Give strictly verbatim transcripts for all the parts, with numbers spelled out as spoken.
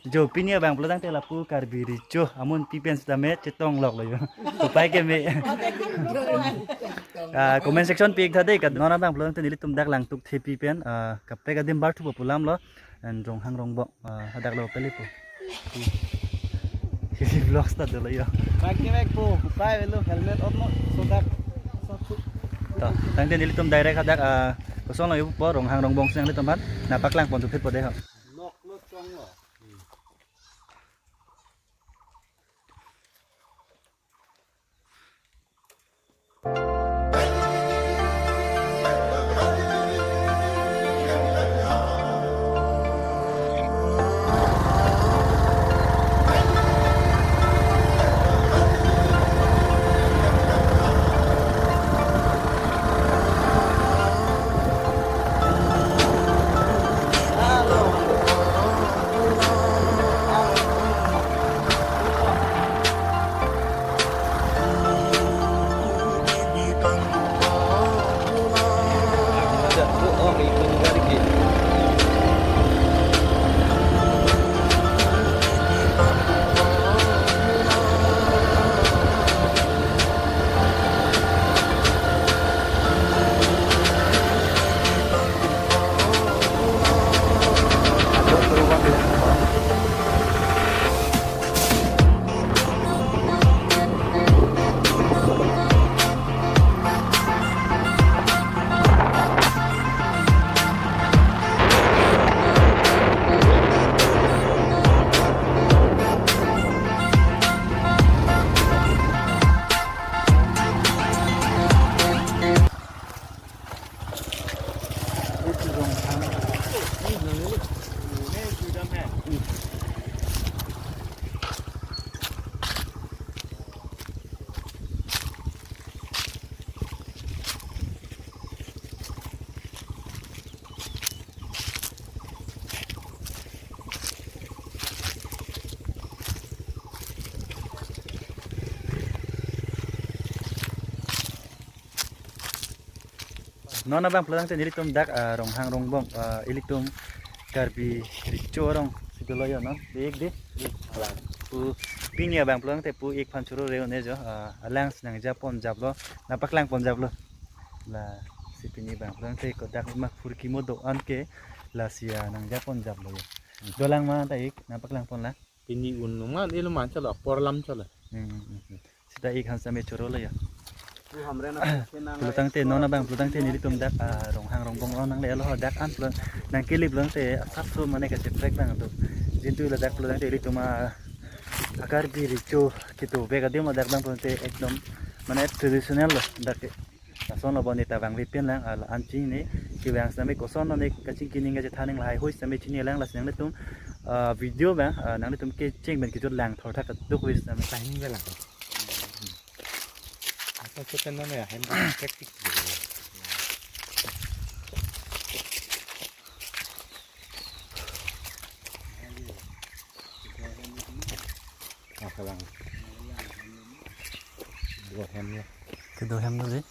Jo, pini abang pulotangte lapu Karbi Recho amunpi pen sitame chetong loklo jo. Kopai keme. Ah, comment section pi-ik tha dei, ka non abang pulotangte nelitum dak Langtuk Thepi pen, ah, kaprek adim barthupo pu alam lo. And Ronghang Rongbong, ah, hadak lo pele po. Hili vlogs ta dolo jo. Bang keme po, kopai avelo helmet on lo, so dak, so su. To, tangte nelitum direct hadak, ah, kosonlo jo po, Ronghang Rongbong si nanglitum aphan nangpaklang pon thuphit po dei ho. Nok lo chong lo. Non abang pulotangte nelitum dak, ah, Ronghang Rongbong, ah, ilitum Karbi Recho arong si dolo jo non. Dei, dei. Pu pini abang pulotangte pu-ik aphan choro re-un-e jo, ah, alang si nangjapon japlo, nangpaklang pon japlo. Lasi pini abang pulotangte kodak ma phurkimo do-an ke lasi, ah, nangjapon japlo jo. Dolang ma ta ik nangpaklang pon la. Pini un numan ilo man chalo, apor alam chalo. Hmm, hmm, hmm. Sita ik aphan sitame choro lo jo. Pu hamren a pulotangte non abang pulotangte nelitum dak, ah, Ronghang Rongbong along nangle-lo ho dak an pulo nangkele pulotangte asapso mane kacheprek abang do. Jintu ladak pulotangte ilitum a Karbi Recho kedo bek adim ladak abang pulotangte ekdom mane traditional lo dak ke. Lason lo bon neta vangve pen lang, ah, la-an chini kevang sitame koson lo ne kachingki ning kachethan ning lahai hoi sitame chini lang lasi nanglitum, ah, video abang, ah, nanglitum kecheng pen kejut lang thorthak kaduk hoi sitame. Tahini abang lang. Apa kita nana ya, hand practice dulu. Ah, kalang. Dua hem ya. Kedo hem lo dei.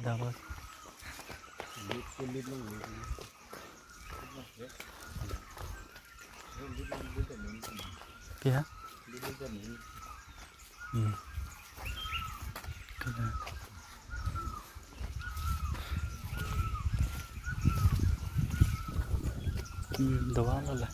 Dapat. Ya. Hmm. Kada. Hmm, doa lo la.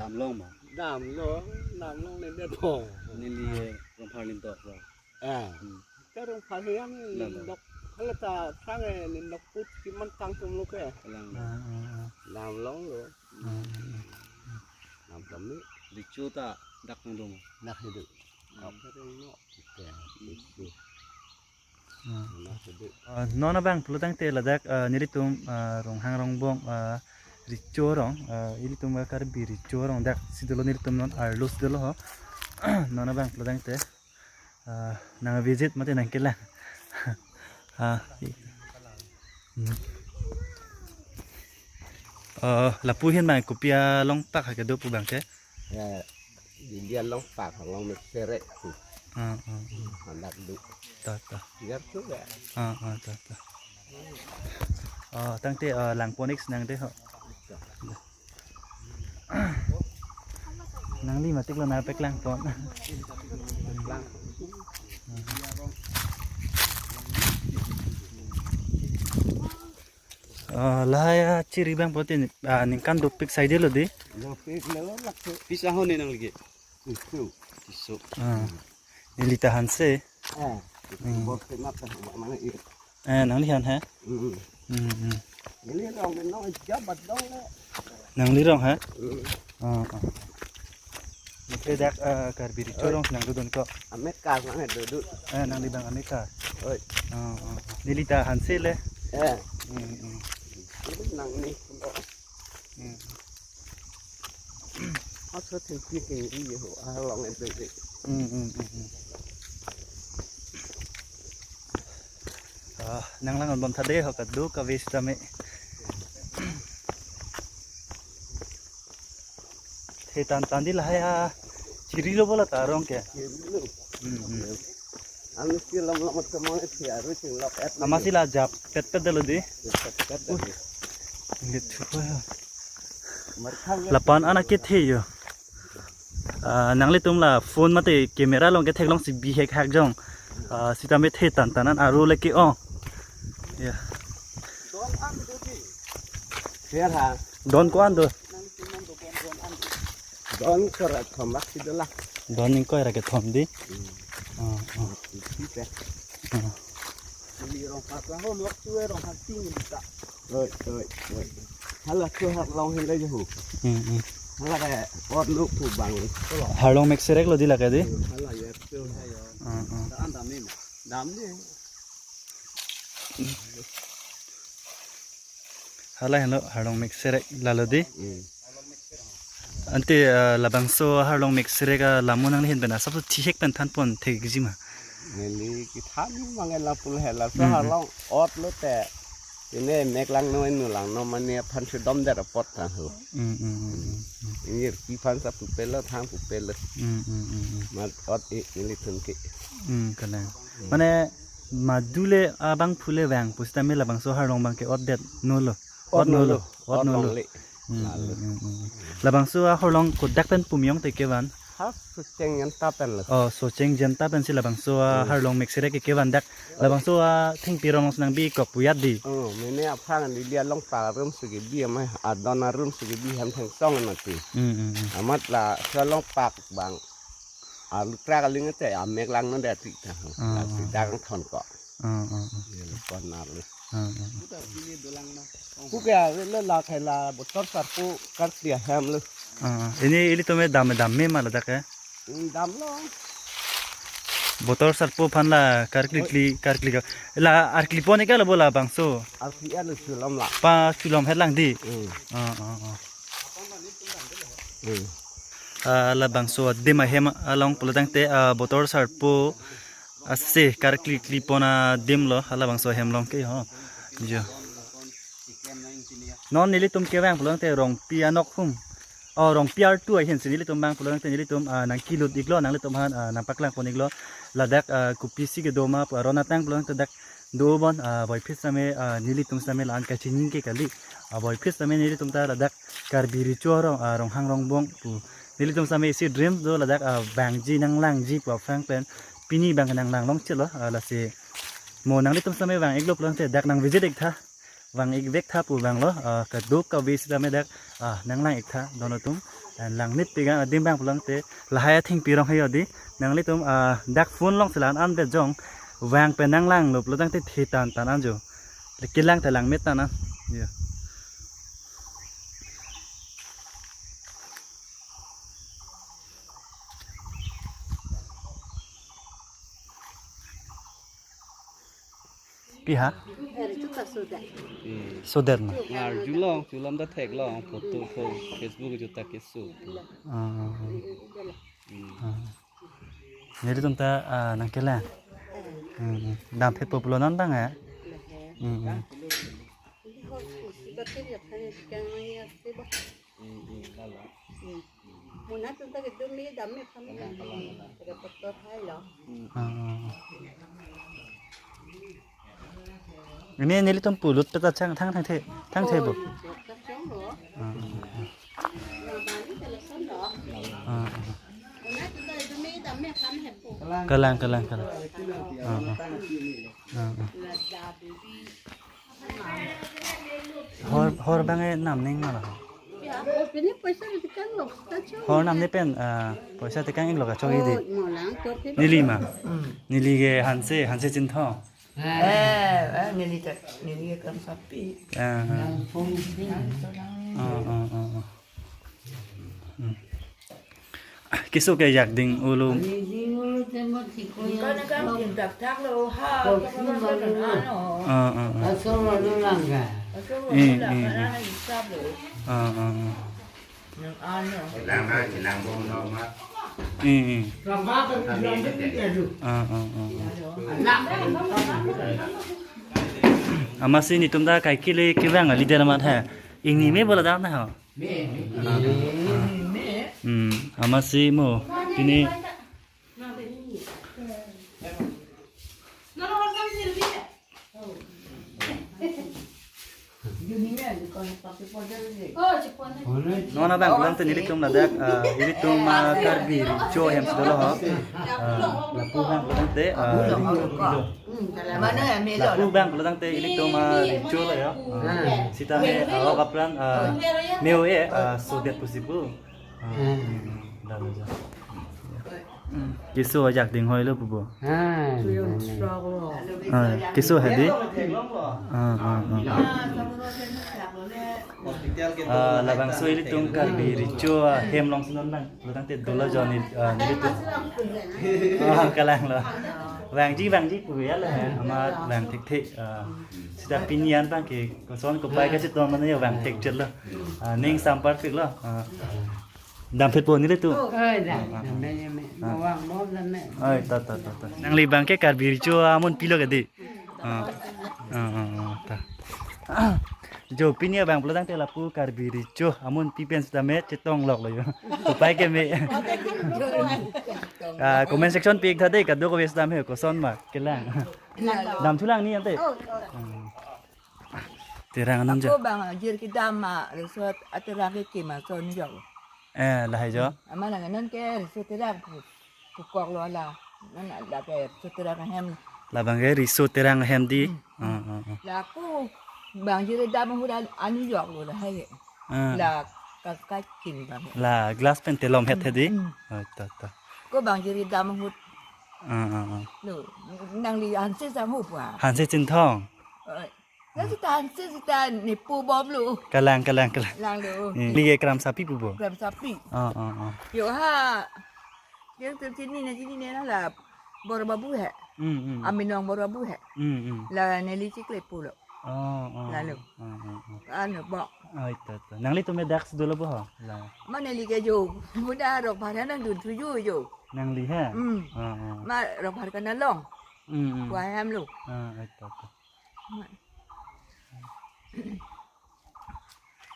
Damlong ma. Damlong, damlong le det ho. Neli Rongphar lim tok ba. Ah. Hmm. Karong phahian. Nana. Lindok. Hala ta sang eh lindok put kiman tang tum lo ke. Alang. Ah, ah, ah. Damlong lo. Ah, ah, ah. Nam kami. Richo ta dak nang dong. Dak hidup. Hmm. Apa dong no? Oke, itu. Ah. Dak hidup. Ah, non abang pulo tangte ladak, ah, nelitum, ah, Ronghang Rongbong, ah, Richo Rong, ah, ilitum, ah, Karbi Richo Rong dak si dolo, nelitum non arlo si dolo ho. Non abang pulo tangte. Ah, nang visit mate nangkelang. Ah, i-, hmm. Ah, lapu ahin bang kopi alongpak ha kedo pu bang ke? Ya, di dia alongpak, along Mekserek tu. Ah, ah, ah. Anak du. Ta, ta. Biar tu ya. Ah, ah, ta, ta. Ah, tangte, ah, langpon ik nang de ho. Nangli matik lo nangpeklang pon. Ah, lahai achiri bang poti, ah, ningkan dopik saide lo di. Dopik lo lak. Pisa ho ne nangli ke? Tiso. Tiso. Ah. Neli ta hanse. Eh. Hmm. Bot ke mata ba mana i. Eh, nanglihan he? Hmm. Hmm, hmm. Neli rong no jabat dong le. Nangli rong he? Hmm. Ah, ah. Mate dak, ah, Karbi Richo Rong nang dodun ko. Amek kar nang he dodun. Eh, nangli bang amek kar. Oi. Ah, ah. Neli ta hanse le. Eh. Hmm, hmm. Neli nangli. Hmm. Aso thengpi thengri ho, along ebe ebe. Hmm, hmm, hmm, hmm. Ah, nanglang bon thade ho kado kave sitame. Thetan tan di lahai achiri lo bola ta arong ke. Chiri lo. Hmm, hmm. Ami si lam lam mat kamang si aru sing lok et. Ama si la jap pet pet dalo di. Pet pet dalo. Lit chupa ya. Markhang ya. Lapu-an anak kethe yo. Ah, nanglitum la phone mate camera along ke theklong si bihek hak jong. Ah, sitame thetan tan an aru le ke-ong. Ya. Don an do di. Siar ha. Don ko-an do. Don kora thom lak si dola. Don ingkoi ra kethom di. Hmm. Ah, ah. Isi pe. Ah. Neli rong pat la ho lok chu rong hat ting ni ta. Oi, oi, oi. Hala chu hat long hin le hu. Hmm, hmm. Hala ke ot lo pu bang. Harlong Mekserek lo di lake di. Hmm, hala ya chu ha yo. Ah, ah. Dam dam ni. Dam ni. Hala henlo Harlong Mekserek lalo di. Hmm. Ante, ah, labangso Harlong Mekserek alam mo nangli hin pen asap so thihek pen than pon thekji ma. Neli kethan mangai lapu le hela so. Hmm, hmm. Harlong ot lo te. Ini mek langno inu langno mane aphan sudom der apot than ho. Hmm, hmm, hmm, hmm, hmm. Ini pi aphan sa pupelo thang pupelo. Hmm, hmm, hmm, hmm. Mat ot i neli thun ke. Hmm, kalang. Hmm. Mane madu le abangphu le vang pusitame labangso Harlong bang ke ot det no lo. Ot no lo. Ot no lo. Ot no lo. Hmm, hmm, hmm, hmm. Labangso a-Harlong kodak pen pumyong te kevan? Ha Socheng Jenta pen lo. Oh, Socheng Jenta pen si labangso a, hmm, Harlong Mekserek ke kevan dak. Labangso athengpi rong nangbi kok puyat di. Oh, mene aphrang di dia alongpak arum si kebi amai adon arum si kebi hem thengsong mati. Hmm, hmm, hmm. Amat laso alongpak bang. Alu trak aling te amek langno det ti ta. Ah, ah, ah. Dak thon ko. Ah, ah, ah. Ye lo kon na lo. Ah, ah, ah. Ku ke lo la khai la botor sarpo karkli ahem lo. Ah, ah. Ini ilitum dam dam me ma ladak ke? Hmm, dam lo. Botor sarpo aphan la karkli kli karkli ka. La arkli pon ke lo bo labangso. Arkli alo sulom la. Pa sulom het lang di. Hmm. Ah, ah, ah. Hmm. Ah, labangso adim ahem along pulo tangte, ah, botor sarpo ase karkli kli pon adim lo, halabangso ahem along ke ho. Jo. Non nelitum kevang pulo tangte Rongpi anok hum. Oh, Rongpi artu ahin si nelitum vang pulo tangte nelitum, ah, nangkilut iklo, nanglitum aphan, ah, nangpaklang pon iklo. Ladak, ah, kopisi kedo ma pu aron atang pulo tangte dak do bon, ah, voiphit sitame, ah, nelitum sitame la-an kachiningje kali. Ah, voiphit sitame nelitum ta ladak Karbi Recho Rong, ah, Ronghang Rongbong pu. Nelitum sitame isi dream do ladak, ah, vangji nanglangji pu aphrang pen. Pini abang nanglang longchelo, ah, lasi mo nanglitum sitame vang iklo pulo tangte dak nang visit ik tha. Vang ik vek tha pu vanglo, ah, kadokave sitame dak, ah, nanglang ik tha, don atum. Ah, langmit pegang adim vang pulo tangte, lahai athengpi rong hayo di, nanglitum, ah, dak phone along si la-an vet jong, vang pen nanglanglo pulo tangte the tan tan an jo. Kelang ta langmit tan an. Ya. Pi ha? Hari itu tak sudah. Hmm. Sodet ma. Ngar julong, julong ta theklong, photo pho, Facebook juta keso. Ah, ah, ah. Hmm. Ah. Nelitum ta, ah, nangkelang. Hmm, hmm. Damphit po pulo non abang ya? Hmm, hmm. Hmm, hmm, lalo. Hmm. Mona tunta ke dum me dam me kami. Kalang, kalang, kalang. Ke doktor hai lo. Hmm. Ah, ah, ah. Ini nelitum pulut peta chang thang thang the, thang the bo. Oh, doktor chang lo. Ah, ah, ah. Nah, bani telepon lo. Ah, ah. Mona tunta ke dum me dam me kami hepo. Kalang, kalang, kalang. Ah, ah. Ah, ah. Lada bibi. Hor, hor abang e nam ning ma lo? Ya, oh, pini poisa di kan lo, ta chong. Hor nam ni pen, ah, poisa tekang iklo kachok idi. Oh, molang, to pini. Neli ma. Hmm. Neli ke Hanse, Hanse Chinthong. Eh, eh, neli ta, neli ke Kramsapi. Ah, ah. Nang phone ni, nang seorang. Ah, ah, ah, ah. Hmm. Keso ke yak ding ulo. Yak ding ulo te mo thik ko ya. Kan kan tin tak tak lo ha. Kau sih malu. Ano. Ah, ah, ah. Asal malu langga. Asal malu langga. Eh, eh, eh. Nang hisap lo. Ah, ah, ah. Nang ano. Eh, eh. Ah, ah, ah, ah. Amatsi netum ta kaike le kevang a leader amat ha. Ingni me bola dam na ho. Hmm, amatsi mo. Pini. Non abang pulo tangte nelitum ladak, ah, nelitum, ah, Karbi Recho ahem si dolo ho. Ah, lapu abang pulo tangte, ah, Recho pilo. Lapu abang pulo tangte nelitum, ah, Recho lo ya. Ah, sitame, ah, ok apran, ah, me-o-e, ah, sodet pusi pu. Ah, hmm, dam ja. Hmm. Keso ajak ding hoi lo pupo. Ah, ah, keso hadi. Ah, ah, ah. Ah, labangso ilitum Karbi Recho ahem along si non lang. Lo tangte dolo jon ni, ah, nelitum. Ah, kalang lo. Vangji, vangji pu ya lo, eh. Amat vang thekthe. Ah, sita pini an abang ke koson kopai kachetong mane ya vang thekchelo. Ah, ning sampar pik lo. Ah. Damphit po nelitum. Oh, eh, dam, dam, dam, dam, dam. Ah. Mawang, mawang, dam, dam. Oi, ta, ta, ta, ta. Nangli abang ke Karbi Recho amunpi lo kadi. Ah, ah, ah, ah, ta. Jo pini abang pulo tangte lapu Karbi Recho amunpi pen sitame chetong lok lo jo. Kopai keme. Ah, comment section pi ik tha de, kadokave sitame koson ma kelang. Dam thulang ni ante. Oh, oh. Hmm. Terang anam ja. Ako bang ajir kedam ma resort aterang kekim ason jo. Eh, lahai jo. Amat nang non ke resort terang pu, pukok lo la. Non ada ke resort terang ahem. Labang ke resort terang ahem di. Hmm. Ah, ah, ah. La ako bang ajir kedam ahut an-, anu jok lo lahai. Ah. La ka-, kakin bang. La glass pen telom het hedi. Hmm. Oh, ta, ta. Ako bang ajir kedam ahut. Ah, ah, ah. Lo, nangli Hanse sang ho pua. Hanse Chinthong. Eh, na sita Hanse sita nepo bom lo. Kalang, kalang, kalang. Lang lo. Hmm. Neli ke Kramsapi pupo. Kramsapi. Ah, ah, ah. Yo ha. Yang tu chini na chini na la Bor Babu he. Hmm, hmm. Aminong Bor Babu he. Hmm, hmm. La neli chikle pulo. Oh, oh. Lalu. Oh, oh, oh. Anu bo. Oh, ita, ita. Nanglitum me dak si dolo bo ho? La. Ma neli ke jo. Muda Rongphar nangdun thuju jo. Nangli he? Hmm. Oh, oh. Ma Rongphar kana long. Hmm, hmm. Wa hem lo. Ah, ita, ita. Ma.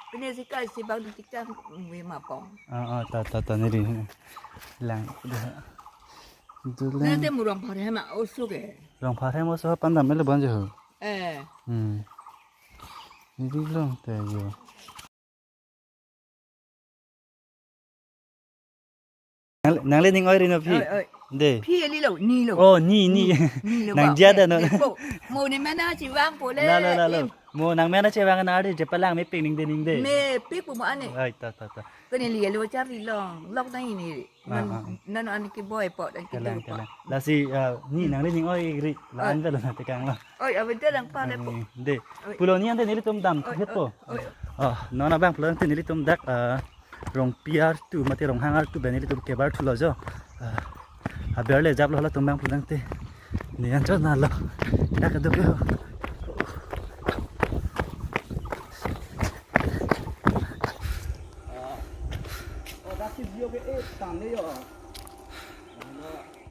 Pine si kai si bang di tikta, we ma pong. Ah, ah, ta, ta, ta, neli. Lang. Duleng. Nang te mu Rongphar hem ma oso ke. Rongphar hem oso pandam mele bon jo. Eh. Hmm. Neli long te jo. Nang, nangli ning oi ri no phi. Oi, oi. De. Phi eli lo, ni lo. Oh, ni, ni. Ni, ni lo. Nang ba. Jada no. Ni po. Mo ni mena chevangpo le. La, la, la, la. Em. Mo nang mena chevang na ari je palang mepik ning de ning de. Mepik po mo ane. Ai, ta, ta, ta. Kene li lo char ri long. Lok na ini. Ah, non, ah. Non ani ke boy po dan ke. Kalang, dulu po. Kalang. Lasi, ah, ni nangli ning oi ri. La, ah, an velo na tekang lo. Oi, abe de lang pa le po. Hmm, de. Oi. Pulo ni ante nelitum dam, oi, het po. Oi, oi. Oh, non abang pulo ante nelitum dak, ah, Rongpi artu, mate Ronghang artu, ben nelitum kebar thulo jo. Ah, aber le jap lo halatum bang pulo ante. Ni anchot na lo. Dak do ke ho. Oh, dak si bio ke eh, tan le yo.